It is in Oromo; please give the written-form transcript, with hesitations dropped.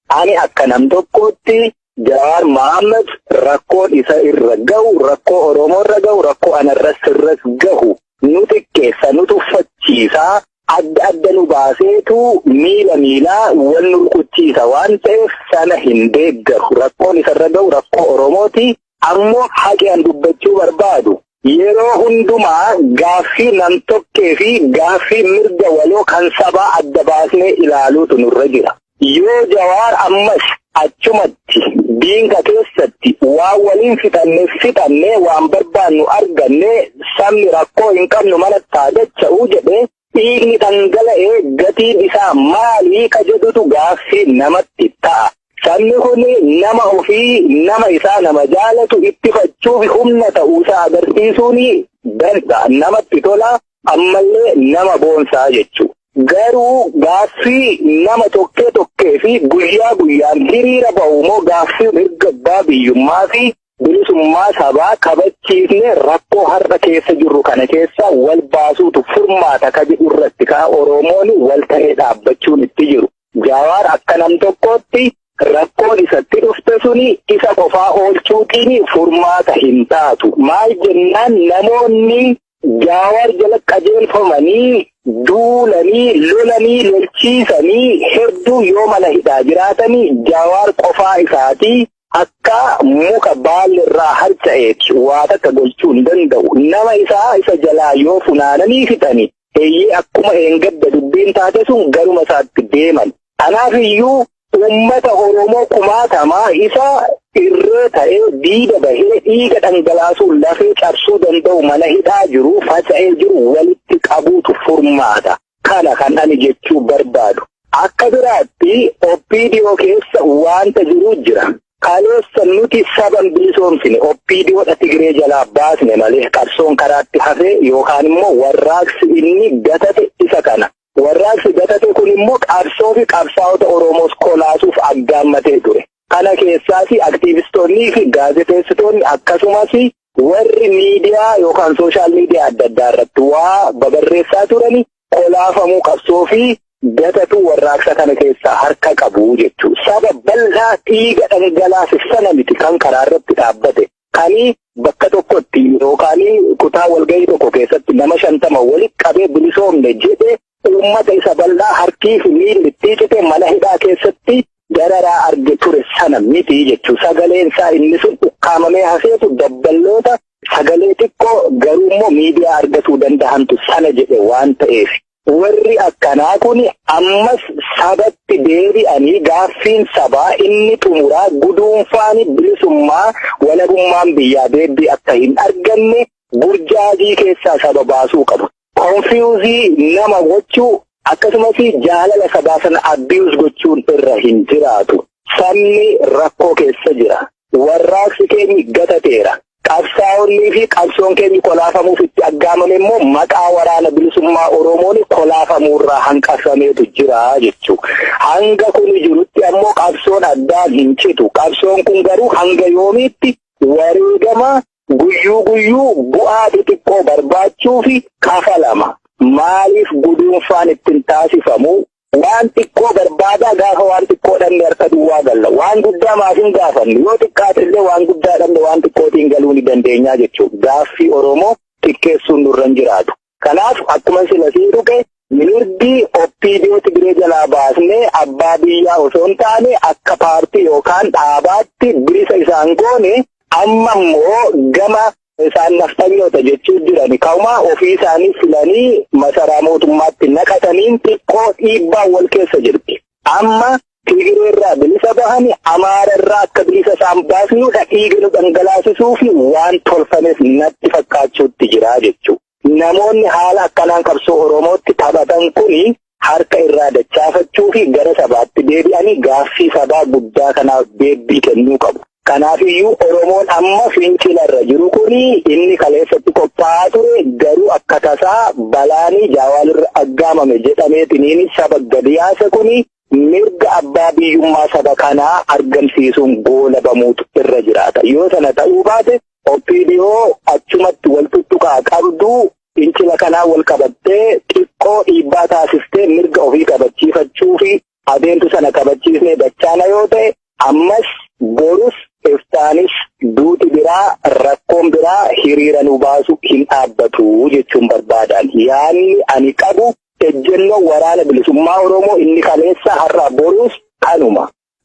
Ani akka nam tokkootti Jawaar Mohaammed rakkoon isa irra gahu, rakkoo Oromoo irra gahu, rakkoo anarras irras gahu nu xiqqeessa, nu tuffachiisa, adda adda nu baaseetu miila miilaa wal nu rukuchiisa waan ta'eef sana hin deeggaru. Rakkoon isarra gahu rakkoo Oromooti. Ammoo haqi an dubbachuu barbaadu, yeroo hundumaa gaaffii nam-tokkee fi gaaffii mirga waloo kan sabaa adda baasnee ilaaluutu nurra jira. Yoo Jawaar ammas achumatti diinka keessatti waan waliin fixanne fixanne, waan barbaannu arganne, sabni rakkoo hin qabnu mana taadacha'uu jedhe, dhiigni dhangala'ee gatiin isaa maalii ka jedhutu gaaffii namatti ta'a. Sabni kun nama ofii, nama isaa, nama jaalatu ittifachuuf humna ta'uusaa agarsiisuun danda'a. Namatti tola, ammallee nama boonsaa jechuudha. Garuu gaaffii nama tokkee tokkee fi guyyaa guyyaan hiriira ba'u immoo gaaffii mirga abbaa biyyummaa fi bilisummaa sabaa kabachiisne rakkoo har'a keessa jirru kana keessa wal baasuutu furmaata ka jedhu irratti ka Oromoon wal ta'ee dhaabbachuun itti jiru. Jawaar akka nam tokkootti rakkoon isatti dhufte suni isa qofaa oolchuutiin furmaata hin taatu. Maal jennaan, namoonni Jawaar jala qajeelfamanii duulanii lolanii lolchiisanii hedduu yoo mana hidhaa jiraatanii, Jawaar qofaa isaatii akka muka baalli irraa harca'eeti waa takka gochuu hin danda'u. Nama isaa isa jalaa yoo funaananii fixani, eeyyee, akkuma eengadda dubbiin taate sun garuma isaatti deeman. Kanaaf iyyuu uummata Oromoo kumaatamaa isa irree ta'ee diida bahee dhiiga dhangalaasuun lafee cabsuu danda'u mana hidhaa jiru faca'ee jiru walitti qabuutu furmaata. Kana kan ani jechuu barbaadu. Akka biraatti OPDO keessa wanta jiru jira. Kaleessa nuti saban bilisoomsine, OPDOdha Tigree jalaa baasne malee qabsoon karaatti hafee yookaan immoo warraaqsi inni gatate isa kana. Warraaqsi gatate kun immoo qabsoo fi qabsaa'ota Oromoos kolaasuuf aggaammatee ture. Kana keessaas aktiivistoonnii fi gaazexeessitoonni, akkasumas warri miidiyaa yookaan social media adda addaa irratti waa babarreessaa turani kolaafamuu qabsoo fi gatatu warraaqsa kana keessaa harka qabu jechuudha. Saba bal'aa dhiiga dhangalaase sana miti kan karaa irratti dhaabbate. Kani bakka tokkotti yookaan kutaa walgahii tokko keessatti nama 50 walitti qabee bilisoomne jedhe uummata isa bal'aa harkii fi miilli itti cite mana hidhaa keessatti dararaa arge ture sana miti jechuudha. Sagaleen isaa inni sun ukkaamamee hafeetu dabballoota sagalee xiqqoo garuu immoo miidiyaa argatuu danda'antu sana jedhe waan ta'eef. Warri akkanaa kun ammas sabatti deebi'anii gaaffiin sabaa inni xumuraa guduunfaan bilisummaa walabummaan biyyaa deebii akka hin arganne burjaajii keessaa saba baasuu qabu. Confuse nama gochuu akkasumas jaalala sabaa sana abuse gochuun irra hin jiraatu. Sabni rakkoo keessa jira. Warraaqsi keenyi gatateera. Qabsaa'onnii fi qabsoon keenyi kolaafamuuf itti aggaamame immoo maqaa Waraana Bilisummaa Oromoon kolaafamuurraa hanqafameetu jira jechuudha. Hanga kun jirutti ammoo qabsoon addaan hin citu. Qabsoon kun garuu hanga yoomiitti wareegama guyyuu guyyuu bu'aa xixiqqoo barbaachuu fi kafalama? Maaliif guduunfaan ittiin taasifamu? Waan xiqqoo barbaadaa gaafa waan xiqqoo dhabne harka duwwaa galla. Waan guddaa maaf hin gaafannu? Yoo xiqqaate illee waan guddaa dhabne waan xiqqootiin galuu ni dandeenyaa jechuudha. Gaaffii Oromoo xiqqeessuun nurra hin jiraatu. Kanaaf akkuma sila sii tuqe, mirgi OPDO Tigiree jalaa baasnee abbaa biyyaa osoo hin taane akka paartii yookaan dhaabaatti bilisa isaan goone, amma immoo gama isaan naftanyoota jechuu jiran kauma ofii isaanii filanii masaraa mootummaatti naqataniin xiqqoo dhiibbaan wal keessa jirti. Amma Tigiree irraa bilisa bahani Amaara irraa akka bilisa isaan baasnudha dhiiga nu dhangalaasisuu fi waan tolfames natti fakkaachuutti jira jechuudha. Namoonni haala akkanaan qabsoo Oromootti taphatan kuni harka irraa dachaafachuu fi gara sabaatti deebi'anii gaaffii sabaa guddaa kanaaf deebii kennuu qabu. Kanaafiyyuu Oromoon amma fincilarra jiru kuni inni kaleessatti qophaa'aa ture garuu akka tasaa balaanii Jaawaalirra aggaamame jedhameetiniin saba gadi yaase kuni mirga abbaa biyyummaa saba kanaa argamsiisuun goolabamuutu irra jiraata. Yoo sana ta'uu baate, OPDO achumatti wal tuttuqaa qabdu fincila kanaa wal qabattee xiqqoo dhiibbaa taasistee mirga ofii kabachiifachuu fi adeemtu sana kabachiisnee dachaana yoo ta'e, ammas borus iftaanis duuti biraa, rakkoon biraa hiriira nu baasu hin dhaabbatu jechuun barbaadan. Yaanni ani qabu, ejjennoo Waraana Bilisummaa Oromoo inni kaleessa, har'a, borus kanuma.